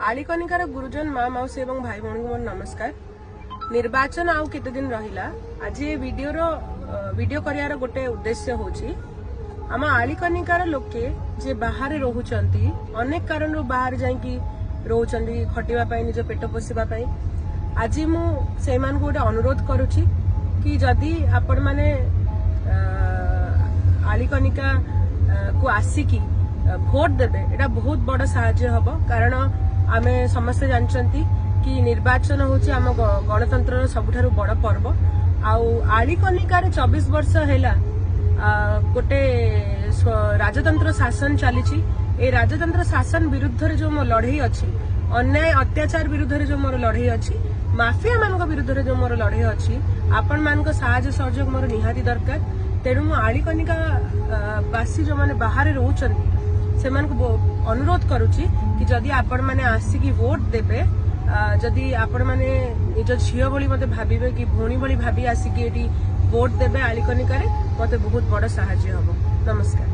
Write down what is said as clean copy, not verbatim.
ଆଳିକନିକାର ଗୁରୁଜନ, ମା, ମାଉସୀ ଏବଂ ଭାଇ ଭଉଣୀଙ୍କୁ ମୋର ନମସ୍କାର। ନିର୍ବାଚନ ଆଉ କେତେ ଦିନ ରହିଲା? ଆଜି ଏ ଭିଡିଓ କରିବାର ଗୋଟେ ଉଦ୍ଦେଶ୍ୟ ହଉଛି, ଆମ ଆଳିକନିକାର ଲୋକେ ଯେ ବାହାରେ ରହୁଛନ୍ତି, ଅନେକ କାରଣରୁ ବାହାରେ ଯାଇକି ରହୁଛନ୍ତି, ଖଟିବା ପାଇଁ, ନିଜ ପେଟ ପୋଷିବା ପାଇଁ। ଆଜି ମୁଁ ସେଇମାନଙ୍କୁ ଗୋଟେ ଅନୁରୋଧ କରୁଛି କି ଯଦି ଆପଣମାନେ ଆଳିକନିକା କୁ ଆସିକି ଭୋଟ ଦେବେ, ଏଇଟା ବହୁତ ବଡ ସାହାଯ୍ୟ ହବ। କାରଣ ଆମେ ସମସ୍ତେ ଜାଣିଛନ୍ତି କି ନିର୍ବାଚନ ହଉଛି ଆମ ଗଣତନ୍ତ୍ରର ସବୁଠାରୁ ବଡ ପର୍ବ। ଆଉ ଆଳିକନିକାରେ 24 ବର୍ଷ ହେଲା ଗୋଟେ ରାଜତନ୍ତ୍ର ଶାସନ ଚାଲିଛି। ଏଇ ରାଜତନ୍ତ୍ର ଶାସନ ବିରୁଦ୍ଧରେ ଯୋଉ ମୋ ଲଢେଇ ଅଛି, ଅନ୍ୟାୟ ଅତ୍ୟାଚାର ବିରୁଦ୍ଧରେ ଯୋଉ ମୋର ଲଢେଇ ଅଛି, ମାଫିଆ ମାନଙ୍କ ବିରୁଦ୍ଧରେ ଯୋଉ ମୋର ଲଢେଇ ଅଛି, ଆପଣମାନଙ୍କ ସାହାଯ୍ୟ ସହଯୋଗ ମୋର ନିହାତି ଦରକାର। ତେଣୁ ମୁଁ ଆଳିକନିକା ବାସୀ ଯୋଉମାନେ ବାହାରେ ରହୁଛନ୍ତି, ସେମାନଙ୍କୁ ଅନୁରୋଧ କରୁଛି କି ଯଦି ଆପଣମାନେ ଆସିକି ଭୋଟ ଦେବେ, ଯଦି ଆପଣମାନେ ନିଜ ଝିଅ ଭଳି ମତେ ଭାବିବେ କି ଭଉଣୀ ଭଳି ଭାବି ଆସିକି ଏଠି ଭୋଟ ଦେବେ ଆଳିକନିକାରେ, ମତେ ବହୁତ ବଡ ସାହାଯ୍ୟ ହବ। ନମସ୍କାର।